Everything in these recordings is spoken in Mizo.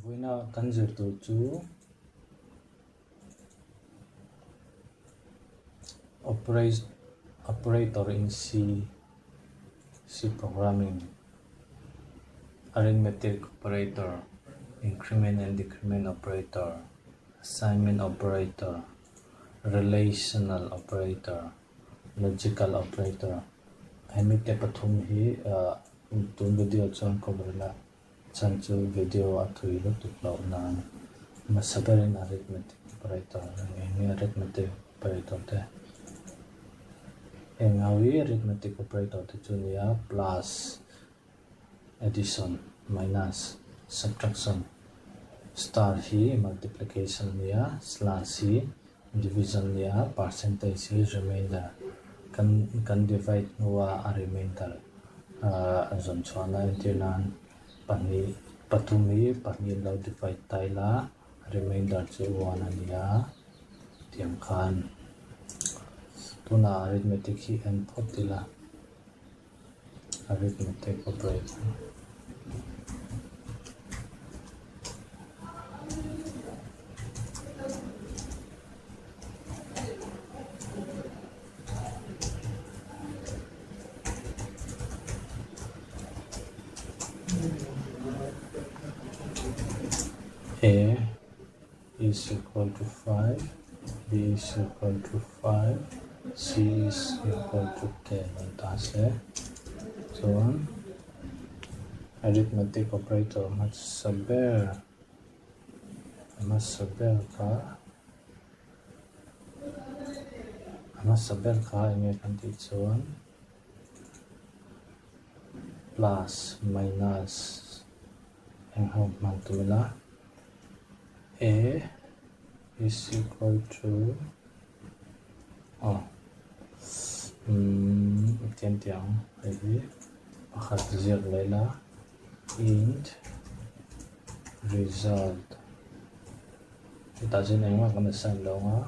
Vawiina kan zir tur chu Operator in C, C programming, Arithmetic operator, Increment and decrement operator, Assignment operator, Relational operator, Logical operator hemi te pathum hi tun video chuan cover ila chhan chu video a thui lutuk loh nan hmasa berin arithmetic operator eng nge arithmetic operator te heng ho hi arithmetic operator te chu a ni a plus addition minus subtraction star hi multiplication a ni a slash hi division a ni a percentage hi remainder kan kan divide hnua a remainder ah zawn chhuahna entir nan pahnih pathum hi pahnih lo divide ta ila remainder chu one a ni a tiang khan tunah arithmetic hi en phawt ila. Arithmetic operator. A is equal to 5, B is equal to 5, C is equal to 10 an ta se. Chuan arithmetic operator hmasa ber hmasa ber kha hmasa ber kha enge kan tih chuan plus minus eng ho hman tum ila a is equal to aw umm tiang tiang hei hi pakhat ziak leh ila int result hetah chuan engmah kan assign lo ang a.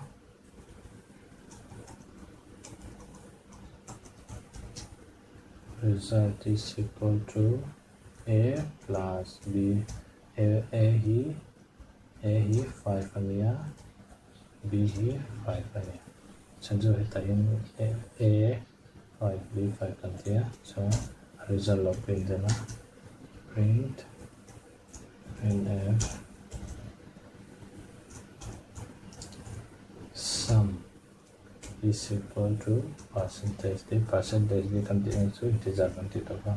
Result is equal to A plus B A A hi A hi 5 a nia B hi 5 a ni chhan chu hetah hian A A 5 B 5 kan ti a chuan a result lo print dawn a print print f sum is equal to percentage tih percentage hi kan tih ang chu integer kan tih tawp a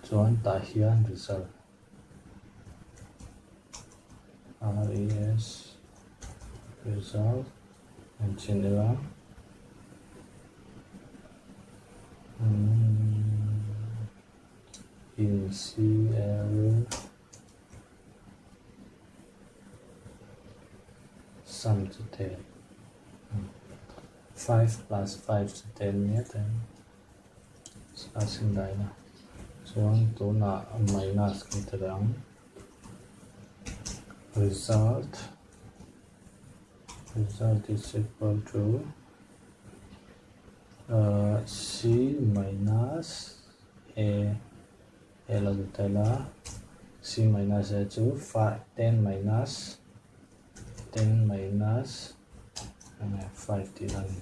chuan tah hian result r e s result an chin ila in c l Sum chu 10. 5 plus 5 chu 10 nia ten. Slash in dah ila. Chuan tunah minus kan ti leh ang. Result result is equal to uh, C minus A A lo ti ta ila C minus A chu 10 minus 10 minus 5 tih a ni.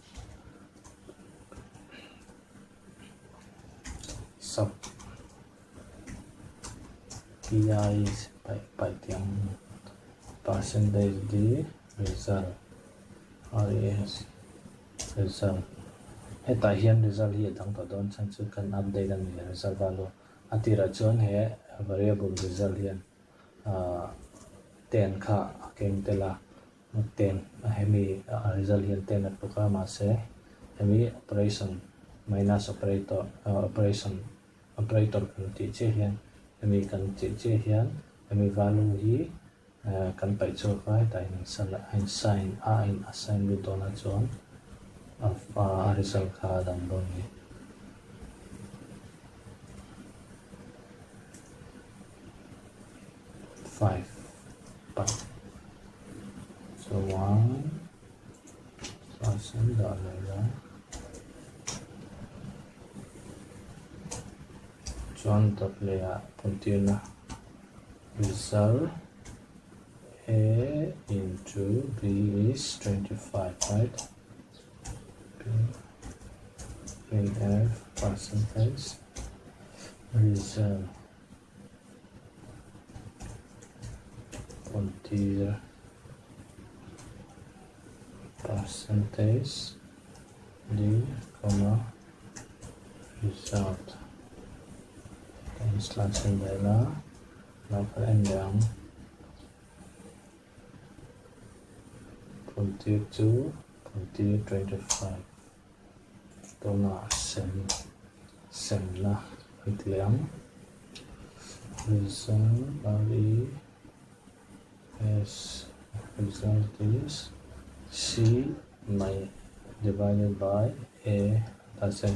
Sub pi paih tih ang percentage d result res result hetah hian result hi a dang tawh dawn chhan chu kan update a ni result value a tirah chuan he variable result hian ahh 10 kha a keng tel a 10 hemi a result hian 10 a tluk a mahse hemi operation minus operator operation operator kan tih chiah hian hemi kan tih chiah hian hemi value hi kan paih chhuak a hetah hian a in sign a a in assign lut dawn a chuan a result kha a dang dawn a ni. 5 paih chuan slash an dah leh la chuan dawt leh ah puntir na result. A into B is 25, right? B in F percentage result Pontir percentage D comma result kan slash in leh la lo kal en leh ang Pontir chu Pontir 25 tunah sem semna an ti leh ang result R E S result is C mai divided by A ta se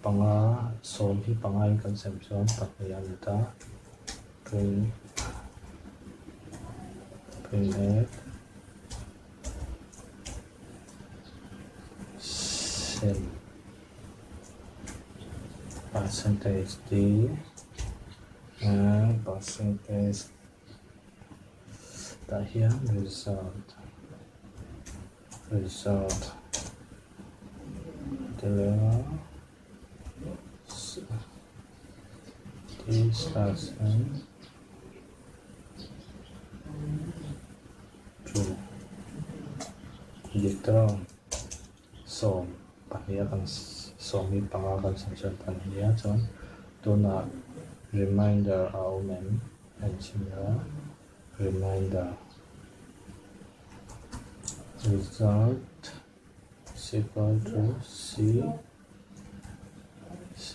panga sawm hi panga in kan sem chuan pahnih a ni ta print print F sem percentage D and percentage Tah hian result result ti leh a t slash n two dik tawng 12 a kan 15 kan sem chuan pahnih a chuan tunah reminder a awm em a inchhim a reminder result is equal to c c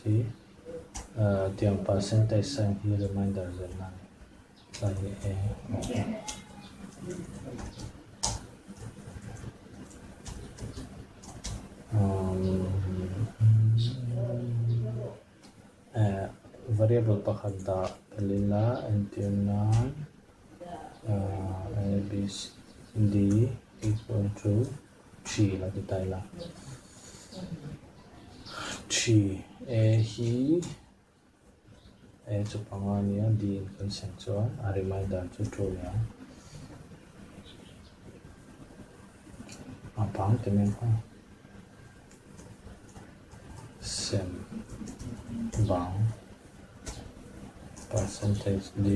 tiang percentage sign hi reminder zawhna a ni. Variable pakhat dah belh ila entir nan a b c d equal to 3 la ti ta ila 3 a hi. A chu panga a nia, D in kan sem chuan a reminder chu true leh ang. A bang te men kha sem bang percentage D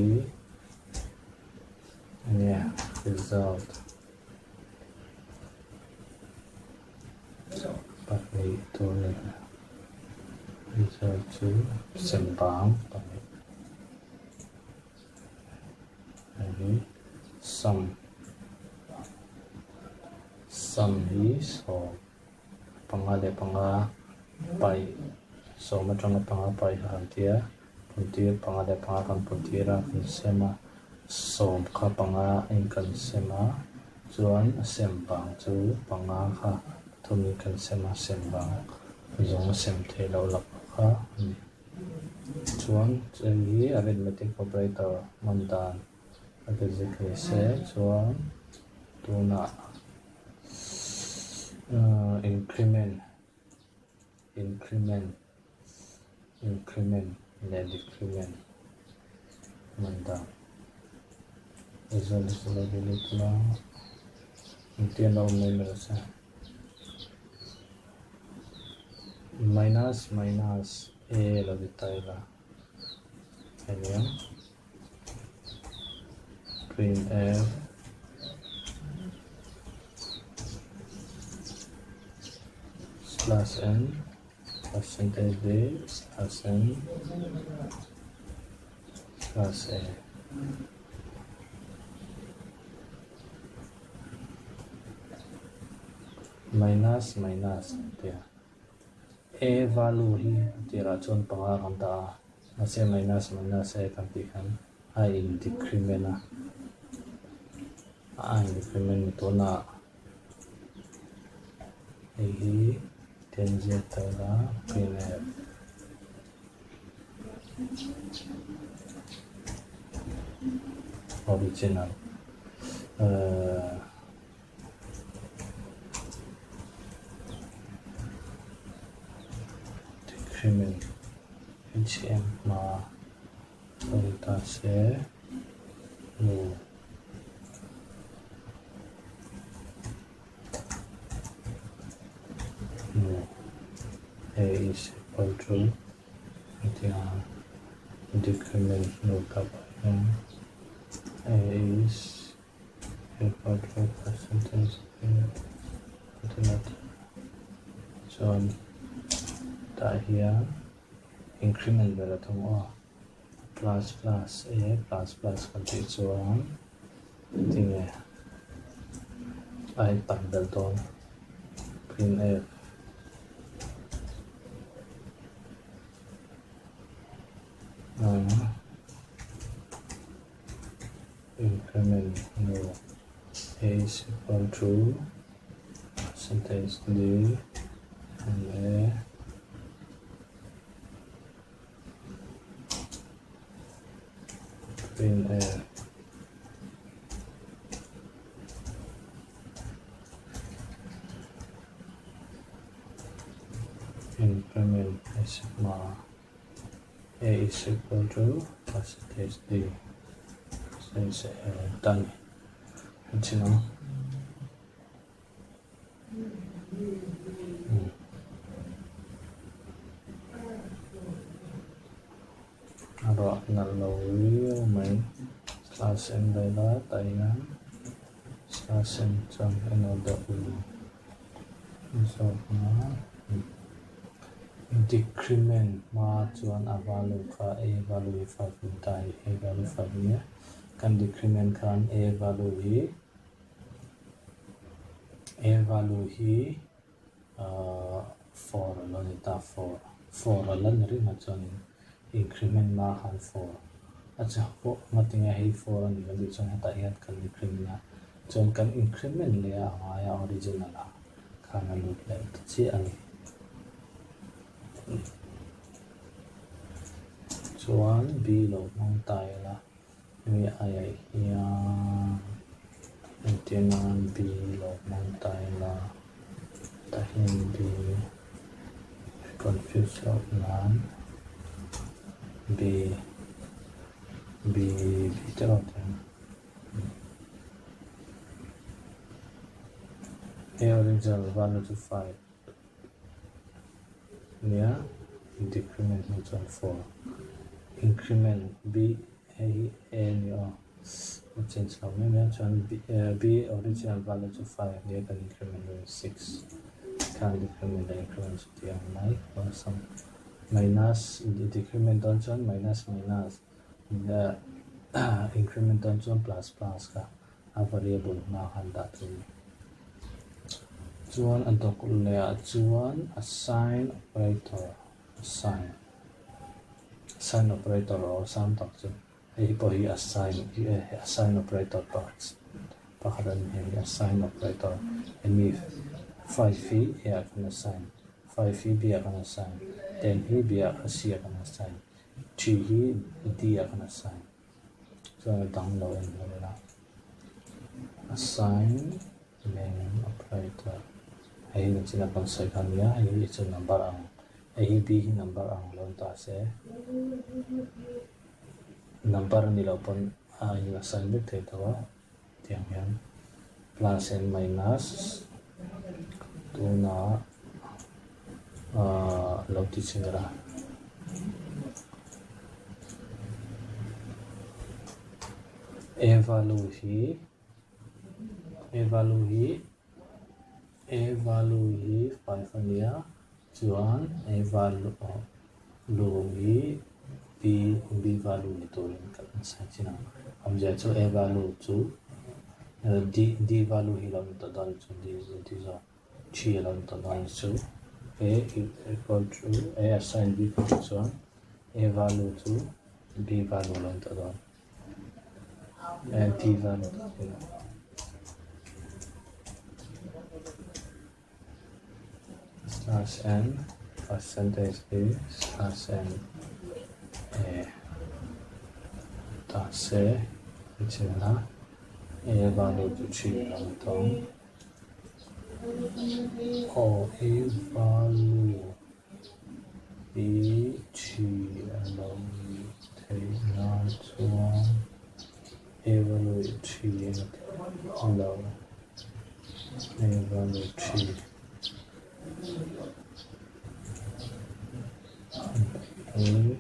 ania result Pahnih tur a ni. Result chu sem bang pahnih hei hi sum sum hi 15 leh panga paih sawm atanga panga paih kha kan tia puntir panga leh panga kan puntir a kan sem a sawm kha panga in kan sem a. Chuan a sem vang chu panga kha thumin kan sem a, sem vang zawng a sem theih loh lak kha a ni. Chuan hei hi arithmetic operator hman dan a basic ni se chuan tunah increment increment increment leh decrement hman dan result chu lo delete ila engtin a awm mai mai lo se minus minus a lo ti ta ila ania print f slash n percentage d slash n slash a minus minus tia A value hi a tirah chuan panga kan dah a, mahse minus minus a kan tih khan a in decrement a, a in decrement ni tunah hei hi ten ziak ta ila printf original ahh. Decrement HM hma sawi ta se nu. A is equal to hetiang decrement hnu takah hian A is equal to percentage chuan tah hian increment ber a thawng aw. Plus plus A plus plus kan tih chuan tinge a inpan belh dawn print F. Increment hnu A is equal to percentage D and A. Green air. Increment sigma A is equal to percentage D. Percentage A done. Continue. A ruah nalh lo viau mai slash en ve la tah hian slash en chuan en aw deuh zawk a decrement hma chuan a value kha a value hi 5 ni ta a ni a value 5 nia kan decrement khan a value hi. A value hi 4 a lo ni ta, 4, 4 a la ni reng a chuanin increment hma khan 4 a che pawh ngatinge hei 4 a nih kan tih chuan hetah hian kan increment a, chuan kan increment leh a ngai a original ah khan a lut leh ta chiah a ni. Chuan B lo hmang ta ila. Hemi aiah hian entir nan B lo hmang ta ila tah hian B confuse loh nan B B B te erawh te a original value chu 5 nia decrement hnu chuan 4 increment B Hei hi A a ni aw, a change lo mai mai a chuan B original value chu 5 nia kan increment dawn 6 khan decrement leh increment chu tih ang mai awlsam minus decrement dawn chuan minus minus increment dawn chuan plus plus kha a variable hma khan dah tur a ni. Chuan a dawk leh ah chuan assign operator assign. Assign operator a awlsam tak chu hei hi pawh hi assign assign operator pakhat a ni hei assign operator hemi 5 hi A ah khan assign 5 hi B ah khan assign 10 hi B ah C ah khan assign 3 hi D ah khan assign chuan a dang lo en hlawm ila assign Name operator hei hi nichina kan sawi kha nia hei hi chu number ang hei hi b hi number ang lo ni ta se number a ni loh pawn a in assign vek thei tho a tiang hian plus and minus tunah ahh lo ti chhin ila a value hi. A value hi A value hi 5 a nia chuan A value hi B B value ni turin kan insight chin ang. Awmzia chu A value chu D D value hi lo ni tawh dawn chu D D zawk 3 a lo ni tawh dawn chu A equal to A assign B kan tih chuan A value chu B value a lo ni tawh dawn. Slash n percentage d slash n a ta se nichin a a value chu 3 a lo tawng aw a value I thi a lo nih theih nan chuan evaluate thi a lo evaluate thi. In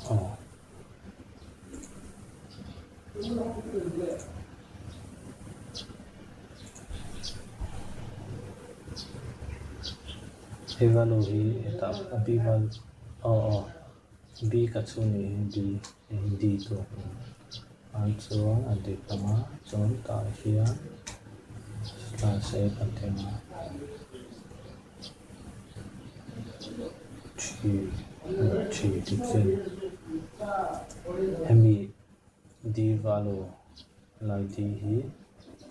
aw. Hei value hi hetah a b value aw aw b ka chhun nih hi b hei hi d tur a ni a chuan a dik ang a chuan tah hian slash a kan ti ang a thi thi tih chi a ni hemi d value Lai D hi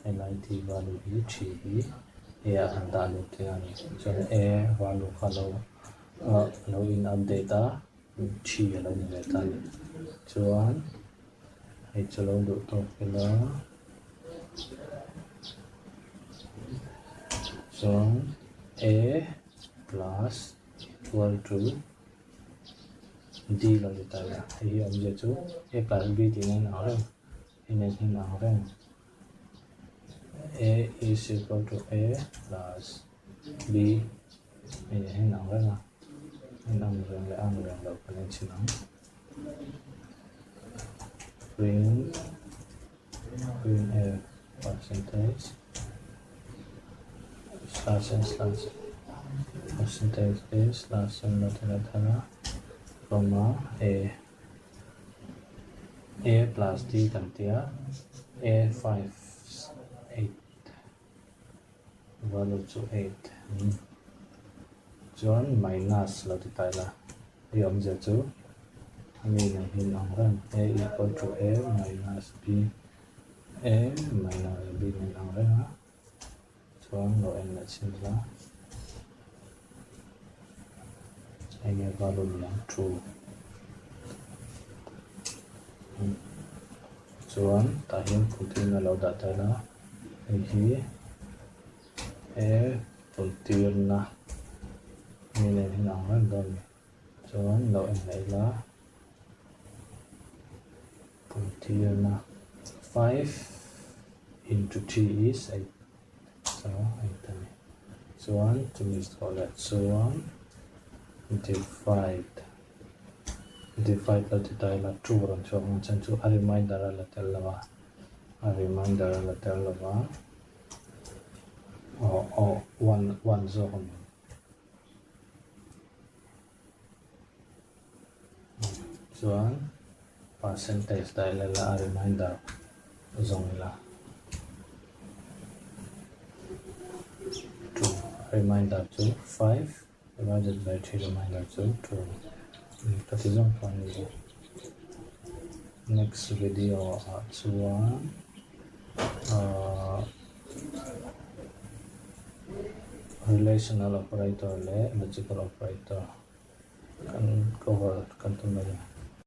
helai D value hi thi hi A ah kan dah lut thei a ni. Chuan A value kha lo ah lo in update a thi a lo ni ve ta a ni. Chuan hei chu lo duh tawk ila chuan A plus equal to D lo ni ta ila hei hi awmzia chu A plus B tih nan ang reng. Hei hi ang reng. A is equal to A plus B. Hei hi ang reng a. Hei ang reng leh ang reng lo kan enchhin ang. Print print A percentage slash n slash percentage A slash n lo ti la thar a comma A. A plus D kan ti a, A 5 8 value chu 8 chuan minus lo ti ta ila hei awmzia chu hemi nen hian ang reng A equal to A minus B A minus B nen ang reng a. Chuan lo en leh chhin ila enge value ni ang true chuan tah hian puntirna lo dah ta ila hei hi he puntirna mi nen hian ang reng dawn a ni chuan lo en leh ila Puntirna 5 into 3 is 8 so 8 a ni. Chuan chumi zawh leh chuan divide divide lo ti ta ila 2 rawn chhuak ang chhan chu a reminder a la tel lo a a reminder a la tel lo va aw aw one one zawk a ni. Chuan percentage dah ila la a reminder zawng ila 2 reminder chu 5 divided by 3 reminder chu 2 ka ti zawng pawh a ni e next video ah chuan ahh relational operator leh logical operator kan cover kan tum mai a.